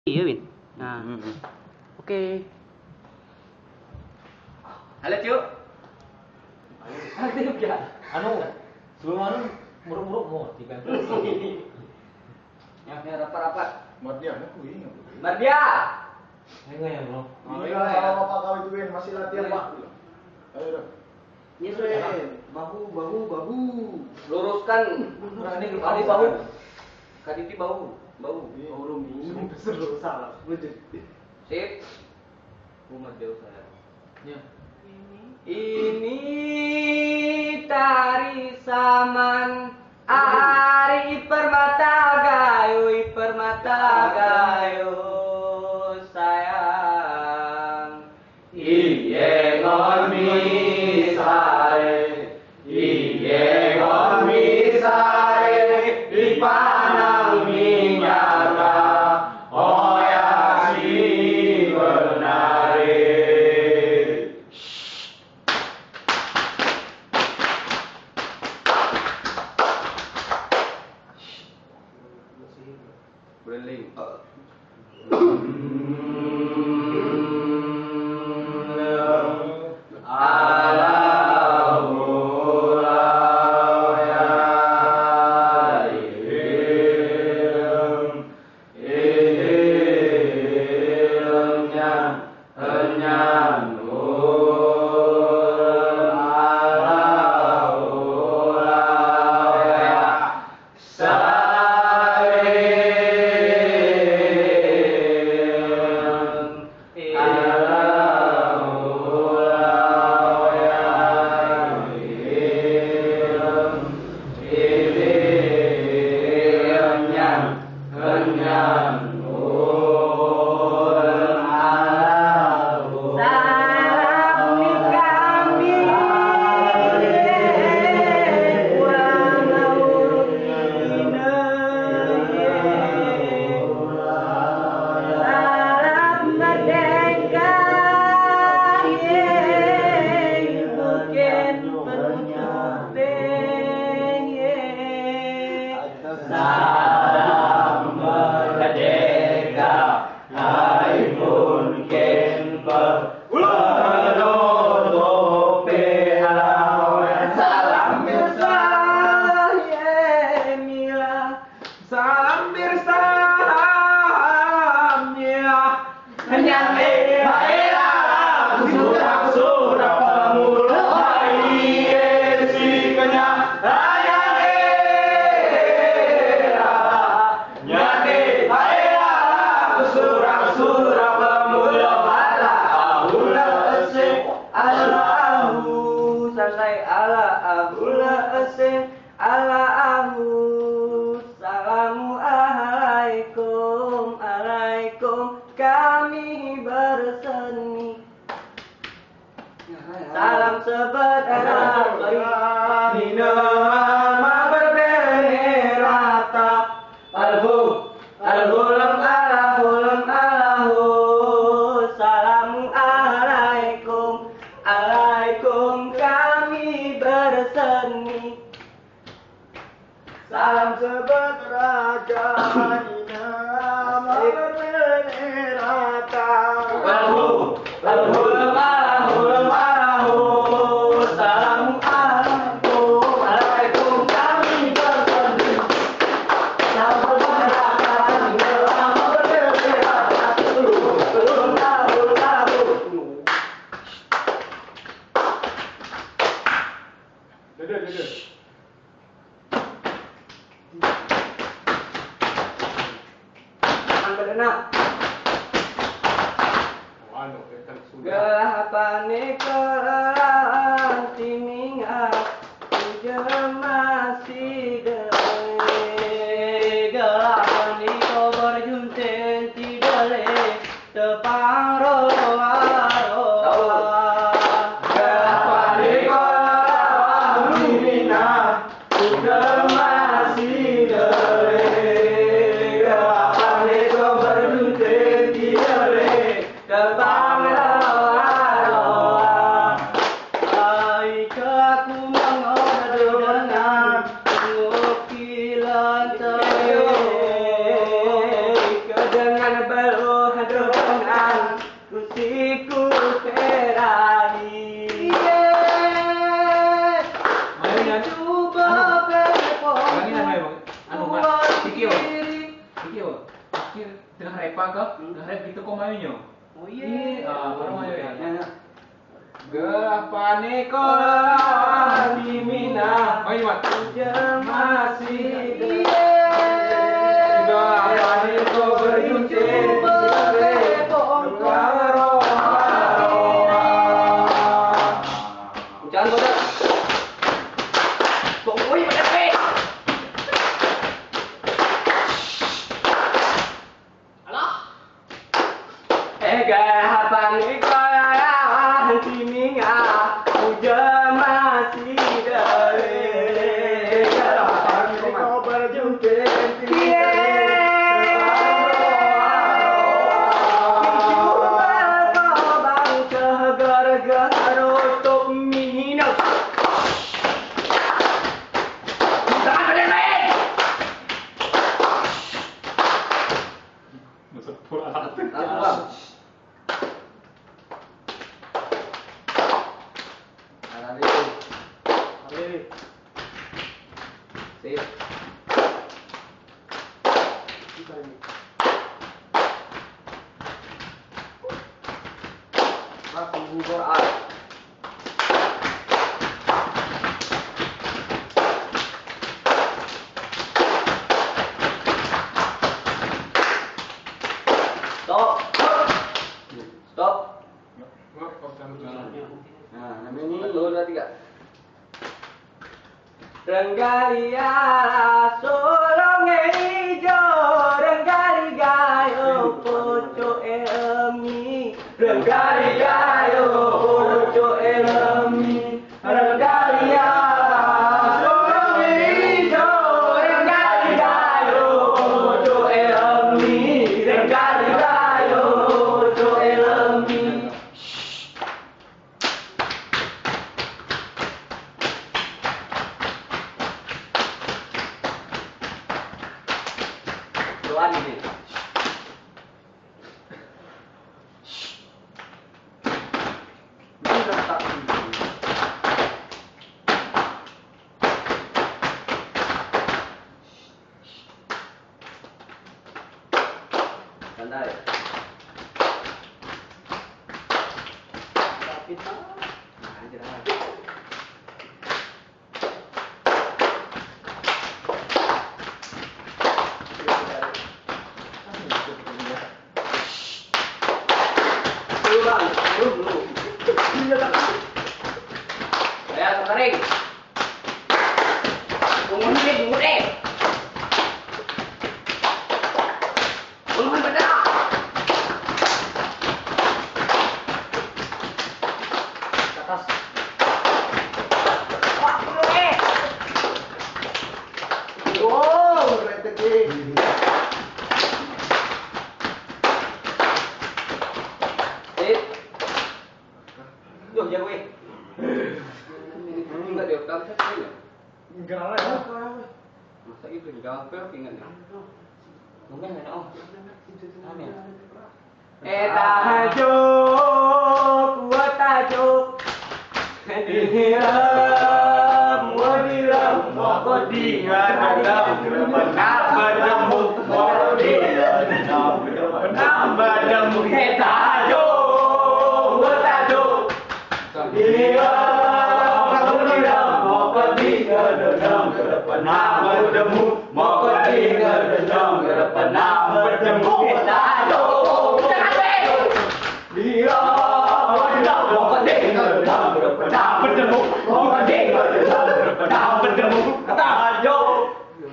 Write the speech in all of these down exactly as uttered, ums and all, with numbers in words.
Iya, Win. Nah. Hmm, hmm. Oke. Halo, Cuk. Halo, Cuk, ya. Anu, sebelum anu, muruk-muruk mau, tiga. Ya, ya, rapat, rapat. Mardia, aku ini. Mardia! Ini nggak ya, Bro? Oh, iya, iya. Sama Bapak kau itu, Win, masih latihan, Pak. Ayo, dong. Ini sudah. Bahu, bahu, bahu. Luruskan. Nah, ini bahu, bahu. Kaditi bahu, bahu. Iya. Bahu lumi. Salah. Betul. Sip. Umat jauh saya. Ya. Ini tari saman ari iper mata gayo, iper mata gayo sayang. Iye ngon mi sare, iye ngon mi sare, ipanang mi nyaga, oya si benare. Berlin. Salam merdeka, ay pun kempa, ulah dodo pe alawan. Salam bersalam, salam bersalam. Nyang e baera, surak-surak pemuluh, ai e si kenya, nyang e baera, nyang e baera, surak-surak pemuluh, ala ahula ese, ala ahu, santai, ala ahula ese, ala ahu. Salamu alaikum, alaikum, kami berseni. Salam sebet rata, ina ma berbene rata. Alhu, alhulem, alahulem, alahu. Salamu alaikum, alaikum, kami berseni. Salam sebet rata, ina ma berbene rata. Alhu, alhulem, alahulem, alahu. Salamu alaikum, alaikum, kami berseni. Salam sebet rata, ina ma berbene rata. Alhu, alhulem, alahulem, alahu. Dede, dede. Angkat anak. Gelah paneka timinga, tujel masi dele. Gelah paneka berjunten tidele. Tepang roa-roa. Gapane ko roa lumina, udah masih dere. Gapane ko berhenti dere, tepang roa-roa. Ay, ke aku mangod dengan ngopi lantai, ke dengan bel- Tengah repa ke, tengah rep gitu ko mayunya. Oh, iya. Iya, ah, baru mayu ya. Iya. Gapane ko di mina. Mayu, Mat. Ujan masih. Iya. Gapane ko berjumpa. Ujan ko dah. Pokoknya pada pe. Alah. Ega hapang ikola timinga uja masi dale. Ega hapang iko berjumpa. Kie. Cuma kau bangsa gara-gara tok minum. Jangan bermain. Masuk pula. Masuk, Bang. Arali. Arali. Sip. Kita ini. Mas, tunggu gua, ah. Stop. Stop. Nah, namanya ini. Satu, dua, tiga. Renggalia solong ijo, renggalia yo poco elmi. Renggalia yo poco elmi. Renggalia solong ijo, renggalia yo poco elmi. Renggalia yo poco elmi. Doan ini. Ini letak ini. Santai. Sakit, Pak. Nah, aja dah. Turun, Bang. Turun dulu. Ayo, tarik. Tunggu dulu, tunggu deh. Tunggu, bentar. Ke atas. Wah, tunggu, eh. Wow, rezeki. Sip. Yo, jago, eh. Ini nggak dioptam, saya. Enggak lah, ya. Masa gitu, enggak apa, ingat, ya. Ngomong, enak, oh. Amin. Eh, tajuk, wa tajuk. Dihiram, wa dihiram, wa ko dinga, dihiram, wa ko dinga, dihiram, wa ko dinga, dihiram, wa ko dinga, eh, tajuk, wa tajuk.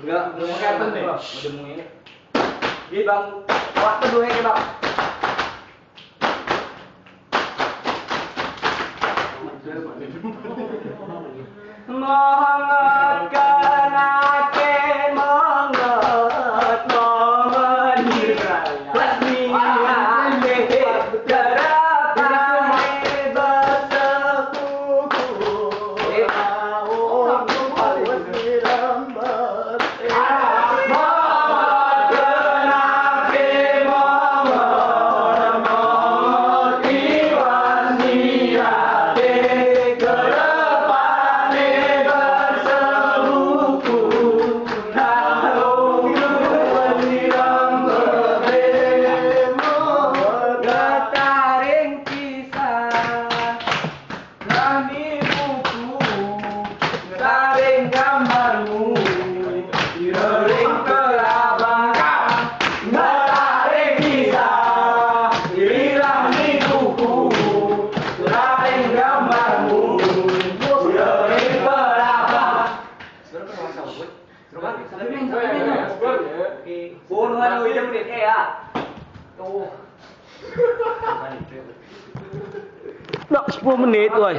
Enggak, belum kelihatan nih. Udah mau ini. Di, Bang, waktu dulu ya, Bang. Mangkat kanake mangkat, mangkat. Lasmi ake darapane basekuku. Bol hal uy jang de, eh, ah. Tuh. Nah, sepuluh menit, woy.